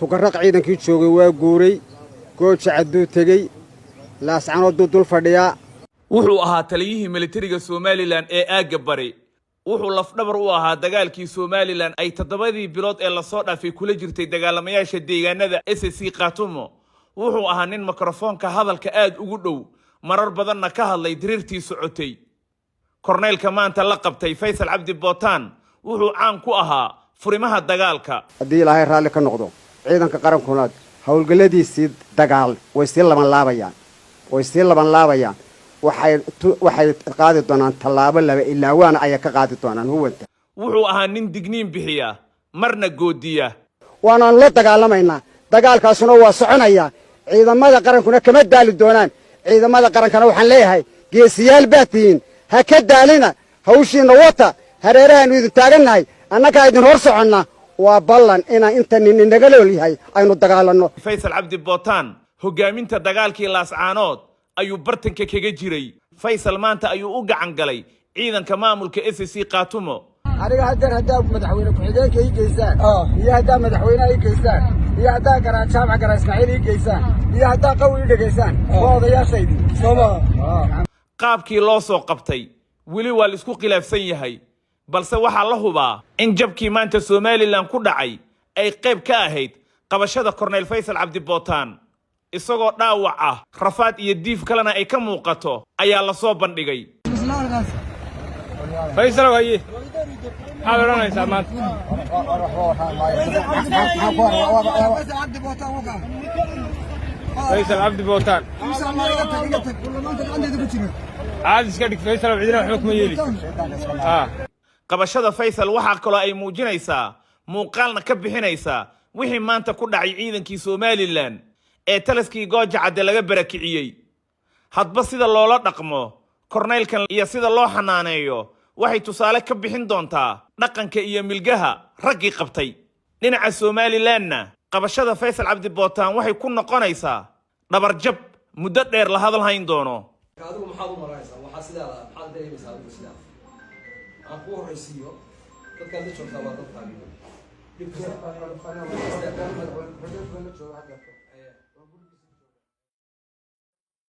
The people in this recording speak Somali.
Tukaraq ciidankii joogay waa guuray, Gooja Cadduu tegey, Laascanooduu dul fadhiyaa. Wuxuu ahaa taliyihii militariga Somaliland ee aagga bari. Wuxuu lafdhabar u ahaa dagaalkii Somaliland ay 7dii bilood ee lasoo dhaafay kula jirtay dagaalamayaasha deegaanada SSC Khaatumo. Wuxuu ahaa nin mikrofoonka hadalka aad ugu dhow, marar badanna ka hadlay diriirtii socotay. Korneylka maanta la qabtay, Faysal Cabdi Bootaan, wuxuu caan ku ahaa furimaha dagaalka. Haddii Ilaahay raalli ka noqdo, ciidanka qarankuna howlgalladiisii dagaal way sii labanlaabayaan, way sii labanlaabayaan. Waxay qaadi doonaan tallaabo laba ilaawaana ayay ka qaadi doonaan huwanta. Wuxuu ahaa nin digniin bixiya, marna goodiya. Waanaanu la dagaalamaynaa, dagaalkaasuna waa soconayaa, ciidamada qarankuna kama daali doonaan. Ciidamada qarankana waxaan leeyahay: geesiyaal baad tihiin, ha ka daalina hawshiinna, wata. Hareerahaannu idin taagannahay, annagaa idin hor soconna. Waa ballan inaan inta nin inaga lool yahay aynu dagaalanno. Faysal Cabdi Bootaan hoggaaminta dagaalkii Laascaanood ayuu bartanka kaga jiray. Faysal maanta ayuu u gacan galay ciidanka maamulka SSC Khaatumo. Aniga haddeer haddaa madaxweyne ku-xigeenka ii geysaan, iyo haddaa madaxweyneha ii geysaan, iyo haddaa garaa Jaamac Garaa Ismaaciil ii geysaan, iyo haddaa qawi ii dhegaysaan, waa odayaashaydii. Qaabkii loo soo qabtay weli waa laisku khilaafsan yahay, balse waxaa la hubaa in jabkii maanta Somaliland ku dhacay ay qayb ka ahayd qabashada Korneyl Faysal Cabdi Bootaan. Isagoo dhaawac ah, rafaad iyo diif kalena ay ka muuqato ayaa la soo bandhigay. Faysal, haye, maxaad odhanaysaa maanta? Faysal Cabdi Bootaan, caadi iska dhig Faysal, cidina waxba kuma yeeli. Qabashada Faysal waxaa kaloo ay muujinaysaa, muuqaalna ka bixinaysaa wixii maanta ku dhacay ciidankii Somaliland ee taliskii Gooja Cadde laga barakiciyey. Hadba sida loola dhaqmo kornaylkan iyo sida loo xanaaneeyo waxay tusaale ka bixin doontaa dhaqanka iyo milgaha raggii qabtay. Dhinaca Somalilandna, qabashada Faysal Cabdi Bootaan waxay ku noqonaysaa dhabarjab muddo dheer la hadal hayn doono. Adigu maxaad u maranaysaa? Waxaa sidaada maxaad dareemaysaa adigu sidaada? Aan kuu horraysiiyo, dadkaad la joogtaa waa dadkaagi. Dhib kasta.